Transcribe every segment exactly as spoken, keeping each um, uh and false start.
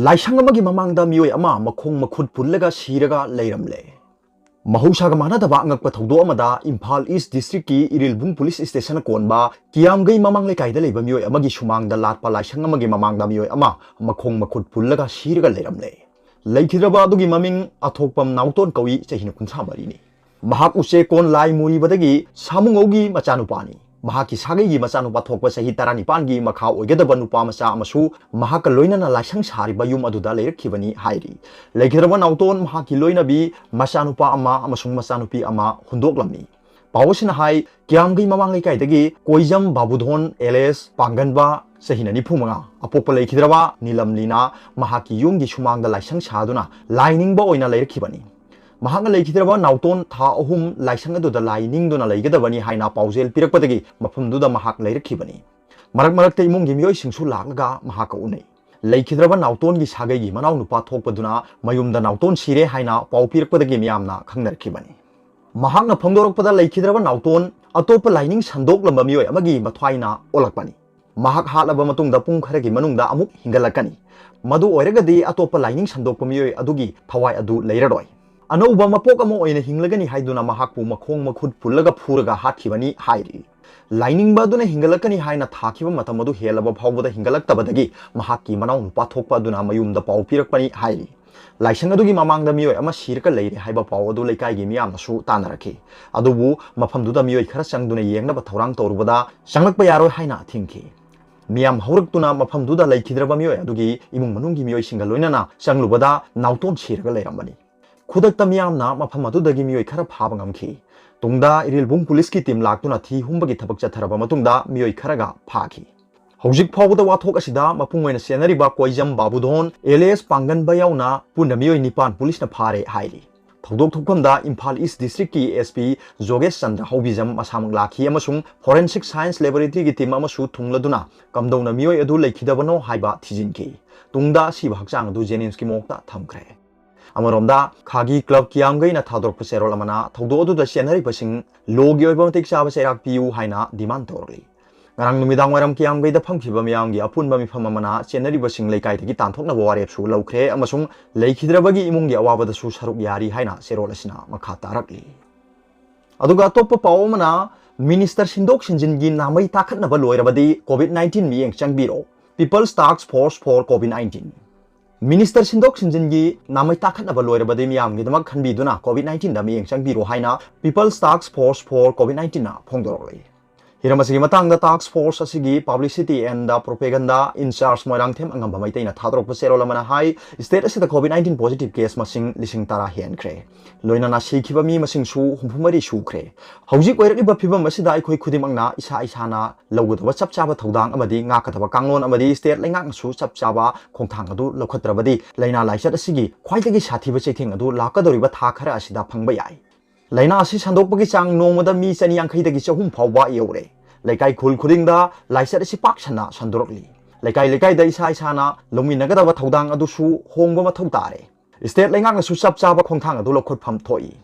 ꯂꯥꯏꯁꯪ ꯑꯃꯒꯤ ꯃꯃꯥꯡꯗ ꯃꯤꯑꯣꯏ ꯑꯃ ꯃꯈꯣꯡ ꯃꯈꯨꯠ ꯄꯨꯜꯂꯒ ꯁꯤꯔꯒ ꯂꯩꯔꯝꯂꯦ꯫ ꯃꯍꯧꯁꯥꯒ ꯃꯥꯟꯅꯗꯕ ꯑꯉꯛꯄ ꯊꯧꯗꯣꯛ ꯑꯃꯗ ꯏꯝꯐꯥꯜ ꯏꯁ ꯗꯤꯁꯇ꯭ꯔꯤꯛꯀꯤ ꯏꯔꯤꯜꯕꯨꯡ ꯄꯨꯂꯤꯁ ꯁ꯭ꯇꯦꯁꯟ ꯀꯣꯟꯕ ꯀꯤꯌꯥꯝꯒꯩ ꯃꯃꯥꯡ ꯂꯩꯀꯥꯏꯗ ꯂꯩꯕ ꯃꯤꯑꯣꯏ ꯑꯃꯒꯤ ꯁꯨꯃꯥꯡꯗ ꯂꯥꯠꯄ ꯂꯥꯏꯁꯪ ꯑꯃꯒꯤ ꯃꯃꯥꯡꯗ ꯃꯤꯑꯣꯏ ꯑꯃ ꯃꯈꯣꯡ ꯃꯈꯨꯠ ꯄꯨꯜꯂꯒ ꯁꯤꯔꯒ ꯂꯩꯔꯝꯂꯦ꯫ ꯂꯩꯈꯤꯗ꯭ꯔꯕ ꯑꯗꯨꯒꯤ ꯃꯃꯤꯡ ꯑꯊꯣꯛꯄꯝ ꯅꯥꯎꯇꯣꯟ ꯀꯧꯏ, ꯆꯍꯤꯅ ꯀꯨꯟꯊ꯭ꯔꯥ ꯃꯔꯤꯅꯤ꯫ ꯃꯍꯥꯛ ꯎꯆꯦꯛꯀꯣꯟ ꯂꯥꯏ ꯃꯨꯔꯤꯕꯗꯒꯤ ꯁꯥꯃꯨꯉꯧꯒꯤ ꯃꯆꯥꯅꯨꯄꯥꯅꯤ꯫ ꯃꯍꯥꯛꯀꯤ ꯁꯥꯒꯩꯒꯤ ꯃꯆꯥꯅꯨꯄꯥ ꯊꯣꯛꯄ ꯆꯍꯤ ꯇꯔꯥꯅꯤꯄꯥꯟꯒꯤ ꯃꯈꯥ ꯑꯣꯏꯒꯗꯕ ꯅꯨꯄꯥ ꯃꯆꯥ ꯑꯃꯁꯨ ꯃꯍꯥꯛꯀ ꯂꯣꯏꯅꯅ ꯂꯥꯏꯁꯪ ꯁꯥꯔꯤꯕ ꯌꯨꯝ ꯑꯗꯨꯗ ꯂꯩꯔꯛꯈꯤꯕꯅꯤ ꯍꯥꯏꯔꯤ꯫ ꯂꯩꯈꯤꯗ꯭ꯔꯕ ꯅꯥꯎꯇꯣꯟ ꯃꯍꯥꯛꯀꯤ ꯂꯣꯏꯅꯕꯤ, ꯃꯆꯥꯅꯨꯄꯥ ꯑꯃ ꯑꯃꯁꯨꯡ ꯃꯆꯥꯅꯨꯄꯤ ꯑꯃ ꯍꯨꯟꯗꯣꯛꯂꯝꯃꯤ꯫ ꯄꯥꯎ ꯑꯁꯤꯅ ꯍꯥꯏ, ꯀꯤꯌꯥꯝꯒꯩ ꯃꯃꯥꯡ ꯂꯩꯀꯥꯏꯗꯒꯤ ꯀꯣꯏꯖꯝ ꯕꯥꯕꯨꯙꯣꯟ ꯑꯦꯂꯦꯁ ꯄꯥꯡꯒꯟꯕ, ꯆꯍꯤꯅ ꯅꯤꯐꯨ ꯃꯉꯥ, ꯑꯄꯣꯛꯄ ꯂꯩꯈꯤꯗ꯭ꯔꯕ ꯅꯤꯂꯝꯂꯤꯅ ꯃꯍꯥꯛꯀꯤ ꯌꯨꯝꯒꯤ ꯁꯨꯃꯥꯡꯗ ꯂꯥꯏꯁꯪ ꯁꯥꯗꯨꯅ ꯂꯥꯏ ꯅꯤꯡꯕ ꯑꯣꯏꯅ ꯂꯩꯔꯛꯈꯤꯕꯅꯤ꯫ ꯃꯍꯥꯛꯅ ꯂꯩꯈꯤꯗ꯭ꯔꯕ ꯅꯥꯎꯇꯣꯟ ꯊꯥ ꯑꯍꯨꯝ ꯂꯥꯏꯁꯪ ꯑꯗꯨꯗ ꯂꯥꯏ ꯅꯤꯡꯗꯨꯅ ꯂꯩꯒꯗꯕꯅꯤ ꯍꯥꯏꯅ ꯄꯥꯎꯖꯦꯜ ꯄꯤꯔꯛꯄꯗꯒꯤ ꯃꯐꯝꯗꯨꯗ ꯃꯍꯥꯛ ꯂꯩꯔꯛꯈꯤꯕꯅꯤ꯫ ꯃꯔꯛ ꯃꯔꯛꯇ ꯏꯃꯨꯡꯒꯤ ꯃꯤꯑꯣꯏꯁꯤꯡꯁꯨ ꯂꯥꯛꯂꯒ ꯃꯍꯥꯛꯀ ꯎꯅꯩ꯫ ꯂꯩꯈꯤꯗ꯭ꯔꯕ ꯅꯥꯎꯇꯣꯟꯒꯤ ꯁꯥꯒꯩꯒꯤ ꯃꯅꯥꯎꯅꯨꯄꯥ ꯊꯣꯛꯄꯗꯨꯅ ꯃꯌꯨꯝꯗ ꯅꯥꯎꯇꯣꯟ ꯁꯤꯔꯦ ꯍꯥꯏꯅ ꯄꯥꯎ ꯄꯤꯔꯛꯄꯗꯒꯤ ꯃꯤꯌꯥꯝꯅ ꯈꯪꯅꯔꯛꯈꯤꯕꯅꯤ꯫ ꯃꯍꯥꯛꯅ ꯐꯣꯡꯗꯣꯔꯛꯄꯗ ꯂꯩꯈꯤꯗ꯭ꯔꯕ ꯅꯥꯎꯇꯣꯟ ꯑꯇꯣꯞꯄ ꯂꯥꯏꯅꯤꯡ ꯁꯟꯗꯣꯛꯂꯝꯕ ꯃꯤꯑꯣꯏ ꯑꯃꯒꯤ ꯃꯊ꯭ꯋꯥꯏꯅ ꯑꯣꯜꯂꯛꯄꯅꯤ꯫ ꯃꯍꯥꯛ ꯍꯥꯠꯂꯕ ꯃꯇꯨꯡꯗ ꯄꯨꯡ ꯈꯔꯒꯤ ꯃꯅꯨꯡꯗ ꯑꯃꯨꯛ ꯍꯤꯡꯒꯠꯂꯛꯀꯅꯤ꯫ ꯃꯗꯨ ꯑꯣꯏꯔꯒꯗꯤ ꯑꯇꯣꯞꯄ ꯂꯥꯏꯅꯤꯡ ꯁꯟꯗꯣꯛꯄ ꯃꯤꯑꯣꯏ ꯑꯗꯨꯒꯤ ꯊꯋꯥꯏ ꯑꯗꯨ ꯂꯩꯔꯔꯣꯏ꯫ ꯑꯅꯧꯕ ꯃꯄꯣꯛ ꯑꯃ ꯑꯣꯏꯅ ꯍꯤꯡꯂꯒꯅꯤ ꯍꯥꯏꯗꯨꯅ ꯃꯍꯥꯛꯄꯨ ꯃꯈꯣꯡ ꯃꯈꯨꯠ ꯄꯨꯜꯂꯒ ꯐꯨꯔꯒ ꯍꯥꯠꯈꯤꯕꯅꯤ ꯍꯥꯏꯔꯤ꯫ ꯂꯥꯏꯅꯤꯡꯕ ꯑꯗꯨꯅ ꯍꯤꯡꯒꯠꯂꯛꯀꯅꯤ ꯍꯥꯏꯅ ꯊꯥꯈꯤꯕ ꯃꯇꯝ ꯑꯗꯨ ꯍꯦꯜꯂꯕ ꯐꯥꯎꯕꯗ ꯍꯤꯡꯒꯠꯂꯛꯇꯕꯗꯒꯤ ꯃꯍꯥꯛꯀꯤ ꯃꯅꯥꯎ ꯅꯨꯄꯥ ꯊꯣꯛꯄ ꯑꯗꯨꯅ ꯃꯌꯨꯝꯗ ꯄꯥꯎ ꯄꯤꯔꯛꯄꯅꯤ ꯍꯥꯏꯔꯤ꯫ ꯂꯥꯏꯁꯪ ꯑꯗꯨꯒꯤ ꯃꯃꯥꯡꯗ ꯃꯤꯑꯣꯏ ꯑꯃ ꯁꯤꯔꯒ ꯂꯩꯔꯦ ꯍꯥꯏꯕ ꯄꯥꯎ ꯑꯗꯨ ꯂꯩꯀꯥꯏꯒꯤ ꯃꯤꯌꯥꯝꯅꯁꯨ ꯇꯥꯟꯅꯔꯛꯈꯤ꯫ ꯑꯗꯨꯕꯨ ꯃꯐꯝꯗꯨꯗ ꯃꯤꯑꯣꯏ ꯈꯔ ꯆꯪꯗꯨꯅ ꯌꯦꯡꯅꯕ ꯊꯧꯔꯥꯡ ꯇꯧꯔꯨꯕꯗ ꯆꯪꯂꯛꯄ ꯌꯥꯔꯣꯏ ꯍꯥꯏꯅ ꯊꯤꯡꯈꯤ꯫ ꯃꯤꯌꯥꯝ ꯍꯧꯔꯛꯇꯨꯅ ꯃꯐꯝꯗꯨꯗ ꯂꯩꯈꯤꯗ꯭ꯔꯕ ꯃꯤꯑꯣꯏ ꯑꯗꯨꯒꯤ ꯏꯃꯨꯡ ꯃꯅꯨꯡꯒꯤ ꯃꯤꯑꯣꯏꯁꯤꯡꯒ ꯂꯣꯏꯅꯅ ꯆꯪꯂꯨꯕꯗ ꯅꯥꯎꯇꯣꯟ ꯁꯤꯔꯒ ꯂꯩꯔꯝꯕꯅꯤ꯫ ꯈꯨꯗꯛꯇ ꯃꯤꯌꯥꯝꯅ ꯃꯐꯝ ꯑꯗꯨꯗꯒꯤ ꯃꯤꯑꯣꯏ ꯈꯔ ꯐꯥꯕ ꯉꯝꯈꯤ꯫ ꯇꯨꯡꯗ ꯏꯔꯤꯜꯕꯨꯡ ꯄꯨꯂꯤꯁꯀꯤ ꯇꯤꯝ ꯂꯥꯛꯇꯨꯅ ꯊꯤ ꯍꯨꯝꯕꯒꯤ ꯊꯕꯛ ꯆꯠꯊꯔꯕ ꯃꯇꯨꯡꯗ ꯃꯤꯑꯣꯏ ꯈꯔꯒ ꯐꯥꯈꯤ꯫ ꯍꯧꯖꯤꯛ ꯐꯥꯎꯕꯗ ꯋꯥꯊꯣꯛ ꯑꯁꯤꯗ ꯃꯄꯨꯡ ꯑꯣꯏꯅ ꯆꯦꯟꯅꯔꯤꯕ ꯀꯣꯏꯖꯝ ꯕꯥꯕꯨꯙꯣꯟ, ꯑꯦꯂꯦꯁ ꯄꯥꯡꯒꯟꯕ ꯌꯥꯎꯅ ꯄꯨꯟꯅ ꯃꯤꯑꯣꯏ ꯅꯤꯄꯥꯟ ꯄꯨꯂꯤꯁꯅ ꯐꯥꯔꯦ ꯍꯥꯏꯔꯤ꯫ ꯊꯧꯗꯣꯛ ꯊꯣꯛꯐꯝꯗ ꯏꯝꯐꯥꯜ ꯏꯁ ꯗꯤꯁꯇ꯭ꯔꯤꯛꯀꯤ ꯑꯦꯁ ꯄꯤ ꯖꯣꯒꯦꯁ ꯆꯟꯗ꯭ꯔ ꯍꯧꯕꯤꯖꯝ ꯃꯁꯥꯃꯛ ꯂꯥꯛꯈꯤ ꯑꯃꯁꯨꯡ ꯐꯣꯔꯦꯟꯁꯤꯛ ꯁꯥꯏꯟꯁ ꯂꯦꯕꯣꯔꯦꯇꯔꯤꯒꯤ ꯇꯤꯝ ꯑꯃꯁꯨ ꯊꯨꯡꯂꯗꯨꯅ ꯀꯝꯗꯧꯅ ꯃꯤꯑꯣꯏ ꯑꯗꯨ ꯂꯩꯈꯤꯗꯕꯅꯣ ꯍꯥꯏꯕ ꯊꯤꯖꯤꯟꯈꯤ꯫ ꯇꯨꯡꯗ ꯑꯁꯤꯕ ꯍꯛꯆꯥꯡ ꯑꯗꯨ ꯖꯦꯅꯤꯝꯁꯀꯤ ꯃꯣꯔꯒꯇ ꯊꯝꯈ꯭ꯔꯦ꯫ ꯑꯃꯔꯣꯝꯗ, ꯈꯥꯒꯤ ꯀ꯭ꯂꯕ ꯀꯤꯌꯥꯝꯒꯩꯅ ꯊꯥꯗꯣꯔꯛꯄ ꯆꯦꯔꯣꯜ ꯑꯃꯅ ꯊꯧꯗꯣꯛ ꯑꯗꯨꯗ ꯆꯦꯟꯅꯔꯤꯕꯁꯤꯡ ꯂꯣꯒꯤ ꯑꯣꯏꯕ ꯃꯇꯤꯛ ꯆꯥꯕ ꯆꯩꯔꯥꯛ ꯄꯤꯌꯨ ꯍꯥꯏꯅ ꯗꯤꯃꯥꯟ ꯇꯧꯔꯛꯂꯤ꯫ ꯉꯔꯥꯡ ꯅꯨꯃꯤꯗꯥꯡ ꯋꯥꯏꯔꯝ ꯀꯤꯌꯥꯝꯒꯩꯗ ꯐꯝꯈꯤꯕ ꯃꯤꯌꯥꯝꯒꯤ ꯑꯄꯨꯟꯕ ꯃꯤꯐꯝ ꯑꯃꯅ ꯆꯦꯟꯅꯔꯤꯕꯁꯤꯡ ꯂꯩꯀꯥꯏꯗꯒꯤ ꯇꯥꯟꯊꯣꯛꯅꯕ ꯋꯥꯔꯦꯞꯁꯨ ꯂꯧꯈ꯭ꯔꯦ ꯑꯃꯁꯨꯡ ꯂꯩꯈꯤꯗ꯭ꯔꯕꯒꯤ ꯏꯃꯨꯡꯒꯤ ꯑꯋꯥꯕꯗꯁꯨ ꯁꯔꯨꯛ ꯌꯥꯔꯤ ꯍꯥꯏꯅ ꯆꯦꯔꯣꯜ ꯑꯁꯤꯅ ꯃꯈꯥ ꯇꯥꯔꯛꯂꯤ꯫ ꯑꯗꯨꯒ ꯑꯇꯣꯞꯄ ꯄꯥꯎ ꯑꯃꯅ, ꯃꯤꯅꯤꯁꯇꯔ ꯁꯤꯟꯗꯣꯛ ꯁꯤꯟꯖꯤꯟꯒꯤ ꯅꯥꯃꯩ ꯇꯥꯈꯠꯅꯕ ꯂꯣꯏꯔꯕꯗꯤ COVID nineteen ꯃꯤꯠꯌꯦꯡ ꯆꯪꯕꯤꯔꯣ, People's Task Force for COVID nineteen꯫ Minister ꯁꯤꯟꯗꯣꯛ ꯁꯤꯟꯖꯤꯟꯒꯤ ꯅꯥꯃꯩ ꯇꯥꯈꯠꯅꯕ ꯂꯣꯏꯔꯕꯗꯤ ꯃꯤꯌꯥꯝꯒꯤꯗꯃꯛ ꯈꯟꯕꯤꯗꯨꯅ COVID nineteen ꯗ ꯃꯤꯠꯌꯦꯡ ꯆꯪꯕꯤꯔꯣ ꯍꯥꯏꯅ People's Task Force for COVID nineteen ꯅ ꯐꯣꯡꯗꯣꯔꯛꯂꯤ꯫ ꯍꯤꯔꯝ ꯑꯁꯤꯒꯤ ꯃꯇꯥꯡꯗ task force ꯑꯁꯤꯒꯤ publicity and propaganda in charge Moirangthem ꯑꯉꯝꯕ ꯃꯩꯇꯩꯅ ꯊꯥꯗꯣꯔꯛꯄ ꯆꯦꯔꯣꯜ ꯑꯃꯅ ꯍꯥꯏ, state ꯑꯁꯤꯗ COVID nineteen positive case ꯃꯁꯤꯡ ꯂꯤꯁꯤꯡ ꯇꯔꯥ ꯍꯦꯟꯈ꯭ꯔꯦ꯫ ꯂꯣꯏꯅꯅ ꯁꯤꯈꯤꯕ ꯃꯤ ꯃꯁꯤꯡꯁꯨ ꯍꯨꯝꯐꯨ ꯃꯔꯤ ꯁꯨꯈ꯭ꯔꯦ꯫ ꯍꯧꯖꯤꯛ ꯑꯣꯏꯔꯛꯂꯤꯕ ꯐꯤꯕꯝ ꯑꯁꯤꯗ ꯑꯩꯈꯣꯏ ꯈꯨꯗꯤꯡꯃꯛꯅ ꯏꯁꯥ ꯏꯁꯥꯅ ꯂꯧꯒꯗꯕ ꯆꯞ ꯆꯥꯕ ꯊꯧꯗꯥꯡ ꯑꯃꯗꯤ ꯉꯥꯛꯀꯗꯕ ꯀꯥꯡꯂꯣꯟ ꯑꯃꯗꯤ state ꯂꯩꯉꯥꯛꯅꯁꯨ ꯆꯞ ꯆꯥꯕ ꯈꯣꯡꯊꯥꯡ ꯑꯗꯨ ꯂꯧꯈꯠꯇ꯭ꯔꯕꯗꯤ ꯂꯥꯏꯅꯥ ꯂꯥꯏꯆꯠ ꯑꯁꯤꯒꯤ ꯈ꯭ꯋꯥꯏꯗꯒꯤ ꯁꯥꯊꯤꯕ ꯆꯩꯊꯦꯡ ꯑꯗꯨ ꯂꯥꯛꯀꯗꯧꯔꯤꯕ ꯊꯥ ꯈꯔ ꯑꯁꯤꯗ ꯐꯪꯕ ꯌꯥꯏ꯫ ꯂꯥꯏꯅꯥ ꯑꯁꯤ ꯁꯟꯗꯣꯛꯄꯒꯤ ꯆꯥꯡ ꯅꯣꯡꯃꯗ ꯃꯤ ꯆꯅꯤ ꯌꯥꯡꯈꯩꯗꯒꯤ ꯆꯍꯨꯝ ꯐꯥꯎꯕ ꯌꯧꯔꯦ꯫ ꯂꯩꯀꯥꯏ ꯈꯨꯜ ꯈꯨꯗꯤꯡꯗ ꯂꯥꯏꯆꯠ ꯑꯁꯤ ꯄꯥꯛ ꯁꯟꯅ ꯁꯟꯗꯣꯔꯛꯂꯤ꯫ ꯂꯩꯀꯥꯏ ꯂꯩꯀꯥꯏꯗ ꯏꯁꯥ ꯏꯁꯥꯅ ꯂꯧꯃꯤꯟꯅꯒꯗꯕ ꯊꯧꯗꯥꯡ ꯑꯗꯨꯁꯨ ꯍꯣꯡꯕ ꯃꯊꯧ ꯇꯥꯔꯦ꯫ State ꯂꯩꯉꯥꯛꯅꯁꯨ ꯆꯞ ꯆꯥꯕ ꯈꯣꯡꯊꯥꯡ ꯑꯗꯨ ꯂꯧꯈꯠꯐꯝ ꯊꯣꯛꯏ꯫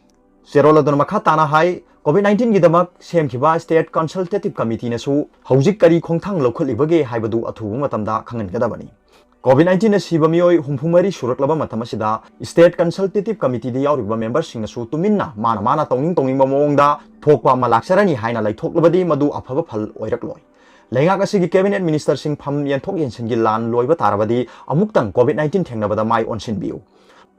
ꯆꯦꯔꯣꯜ ꯑꯗꯨꯅ ꯃꯈꯥ ꯇꯥꯅ ꯍꯥꯏ, COVID nineteen ꯒꯤꯗꯃꯛ ꯁꯦꯝꯈꯤꯕ State Consultative Committee ꯅꯁꯨ ꯍꯧꯖꯤꯛ ꯀꯔꯤ ꯈꯣꯡꯊꯥꯡ ꯂꯧꯈꯠꯂꯤꯕꯒꯦ ꯍꯥꯏꯕꯗꯨ ꯑꯊꯨꯕ ꯃꯇꯝꯗ ꯈꯪꯍꯟꯒꯗꯕꯅꯤ꯫ COVID nineteen ꯅ ꯁꯤꯕ ꯃꯤꯑꯣꯏ ꯍꯨꯝꯐꯨ ꯃꯔꯤ ꯁꯨꯔꯛꯂꯕ ꯃꯇꯝ ꯑꯁꯤꯗ State Consultative Committee ꯗ ꯌꯥꯎꯔꯤꯕ member ꯁꯤꯡꯅꯁꯨ ꯇꯨꯃꯤꯟꯅ ꯃꯥꯅ ꯃꯥꯅ ꯇꯧꯅꯤꯡ ꯇꯧꯅꯤꯡꯕ ꯃꯑꯣꯡꯗ ꯊꯣꯛꯄ ꯑꯃ ꯂꯥꯛꯆꯔꯅꯤ ꯍꯥꯏꯅ ꯂꯩꯊꯣꯛꯂꯕꯗꯤ ꯃꯗꯨ ꯑꯐꯕ ꯐꯜ ꯑꯣꯏꯔꯛꯂꯣꯏ꯫ ꯂꯩꯉꯥꯛ ꯑꯁꯤꯒꯤ cabinet minister ꯁꯤꯡ ꯐꯝ ꯌꯦꯟꯊꯣꯛ ꯌꯦꯟꯁꯤꯟꯒꯤ ꯂꯥꯟ ꯂꯣꯏꯕ ꯇꯥꯔꯕꯗꯤ ꯑꯃꯨꯛꯇꯪ COVID nineteen ꯊꯦꯡꯅꯕꯗ ꯃꯥꯏ ꯑꯣꯟꯁꯤꯟꯕꯤꯌꯨ꯫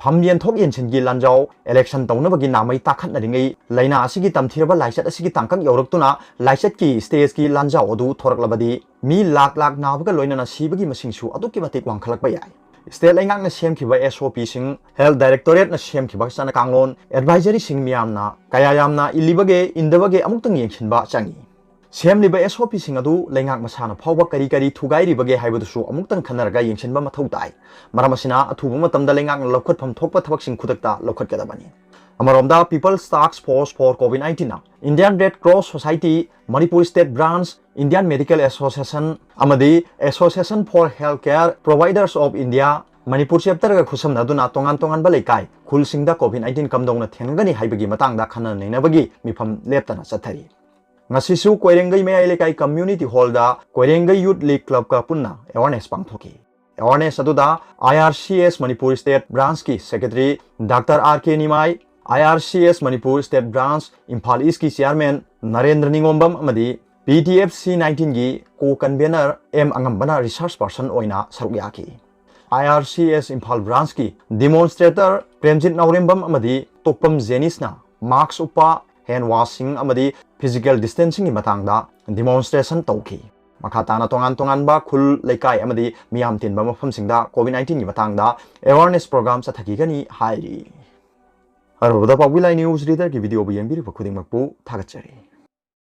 ꯐꯝ ꯌꯦꯟꯊꯣꯛ ꯌꯦꯟꯁꯤꯟꯒꯤ ꯂꯥꯟꯖꯥꯎ election ꯇꯧꯅꯕꯒꯤ ꯅꯥꯃꯩ ꯇꯥꯈꯠꯅꯔꯤꯉꯩ ꯂꯥꯏꯅꯥ ꯑꯁꯤꯒꯤ ꯇꯝꯊꯤꯔꯕ ꯂꯥꯏꯆꯠ ꯑꯁꯤꯒꯤ ꯇꯥꯡꯀꯛ ꯌꯧꯔꯛꯇꯨꯅ ꯂꯥꯏꯆꯠꯀꯤ stage ꯀꯤ ꯂꯥꯟꯖꯥꯎ ꯑꯗꯨ ꯊꯣꯔꯛꯂꯕꯗꯤ ꯃꯤ ꯂꯥꯛ ꯂꯥꯛ ꯅꯥꯕꯒ ꯂꯣꯏꯅꯅ ꯁꯤꯕꯒꯤ ꯃꯁꯤꯡꯁꯨ ꯑꯗꯨꯛꯀꯤ ꯃꯇꯤꯛ ꯋꯥꯡꯈꯠꯂꯛꯄ ꯌꯥꯏ꯫ State ꯂꯩꯉꯥꯛꯅ ꯁꯦꯝꯈꯤꯕ S O P ꯁꯤꯡ, Health Directorate ꯅ ꯁꯦꯝꯈꯤꯕ ꯆꯠꯅ ꯀꯥꯡꯂꯣꯟ, advisory ꯁꯤꯡ ꯃꯤꯌꯥꯝꯅ ꯀꯌꯥ ꯌꯥꯝꯅ ꯏꯜꯂꯤꯕꯒꯦ ꯏꯟꯗꯕꯒꯦ ꯑꯃꯨꯛꯇꯪ ꯌꯦꯡꯁꯤꯟꯕ ꯆꯪꯏ꯫ ꯁꯦꯝꯂꯤꯕ S O P ꯁꯤꯡ ꯑꯗꯨ ꯂꯩꯉꯥꯛ ꯃꯁꯥꯅ ꯐꯥꯎꯕ ꯀꯔꯤ ꯀꯔꯤ ꯊꯨꯒꯥꯏꯔꯤꯕꯒꯦ ꯍꯥꯏꯕꯗꯨꯁꯨ ꯑꯃꯨꯛꯇꯪ ꯈꯟꯅꯔꯒ ꯌꯦꯡꯁꯤꯟꯕ ꯃꯊꯧ ꯇꯥꯏ꯫ ꯃꯔꯝ ꯑꯁꯤꯅ ꯑꯊꯨꯕ ꯃꯇꯝꯗ ꯂꯩꯉꯥꯛꯅ ꯂꯧꯈꯠꯐꯝ ꯊꯣꯛꯄ ꯊꯕꯛꯁꯤꯡ ꯈꯨꯗꯛꯇ ꯂꯧꯈꯠꯀꯗꯕꯅꯤ꯫ ꯑꯃꯔꯣꯝꯗ People's Task Force for COVID nineteen ꯅ Indian Red Cross Society, Manipur State Branch, Indian Medical Association ꯑꯃꯗꯤ Association for Healthcare Providers of India, Manipur Chapter ꯒ ꯈꯨꯠꯁꯝꯅꯗꯨꯅ ꯇꯣꯉꯥꯟ ꯇꯣꯉꯥꯟꯕ ꯂꯩꯀꯥꯏ, ꯈꯨꯜꯁꯤꯡꯗ COVID nineteen ꯀꯝꯗꯧꯅ ꯊꯦꯡꯅꯒꯅꯤ ꯍꯥꯏꯕꯒꯤ ꯃꯇꯥꯡꯗ ꯈꯟꯅ ꯅꯩꯅꯕꯒꯤ ꯃꯤꯐꯝ ꯂꯦꯞꯇꯅ ꯆꯠꯊꯔꯤ꯫ ꯉꯁꯤꯁꯨ ꯀꯣꯏꯔꯦꯡꯒꯩ ꯃꯌꯥꯏ ꯂꯩꯀꯥꯏ community hall ꯗ ꯀꯣꯏꯔꯦꯡꯒꯩ Youth League Club ꯀ ꯄꯨꯟꯅ awareness ꯄꯥꯡꯊꯣꯛꯈꯤ꯫ Awareness ꯑꯗꯨꯗ I R C S Manipur State Branch ꯀꯤ Secretary Doctor R K Nimai, I R C S Manipur State Branch Imphal East ꯀꯤ Chairman ꯅꯔꯦꯟꯗ꯭ꯔ ꯅꯤꯉꯣꯝꯕꯝ ꯑꯃꯗꯤ P T F C nineteen ꯒꯤ co-convener M ꯑꯉꯝꯕꯅ resource person ꯑꯣꯏꯅ ꯁꯔꯨꯛ ꯌꯥꯈꯤ꯫ I R C S Imphal Branch ꯀꯤ demonstrator Premjit ꯅꯥꯎꯔꯦꯝꯕꯝ ꯑꯃꯗꯤ ꯇꯣꯛꯄꯝ ꯖꯦꯅꯤꯁꯅ mask ꯎꯞꯄ, hand washing ꯑꯃꯗꯤ physical distancing ꯒꯤ ꯃꯇꯥꯡꯗ demonstration ꯇꯧꯈꯤ꯫ ꯃꯈꯥ ꯇꯥꯅ ꯇꯣꯉꯥꯟ ꯇꯣꯉꯥꯟꯕ ꯈꯨꯜ, ꯂꯩꯀꯥꯏ ꯑꯃꯗꯤ ꯃꯤꯌꯥꯝ ꯇꯤꯟꯕ ꯃꯐꯝꯁꯤꯡꯗ COVID nineteen ꯒꯤ ꯃꯇꯥꯡꯗ awareness program ꯆꯠꯊꯈꯤꯒꯅꯤ ꯍꯥꯏꯔꯤ꯫ ꯑꯔꯣꯏꯕꯗ ꯄꯥꯎꯕꯤ ꯂꯥꯏ news reader ꯒꯤ video ꯕꯨ ꯌꯦꯡꯕꯤꯔꯤꯕ ꯈꯨꯗꯤꯡꯃꯛꯄꯨ ꯊꯥꯒꯠꯆꯔꯤ꯫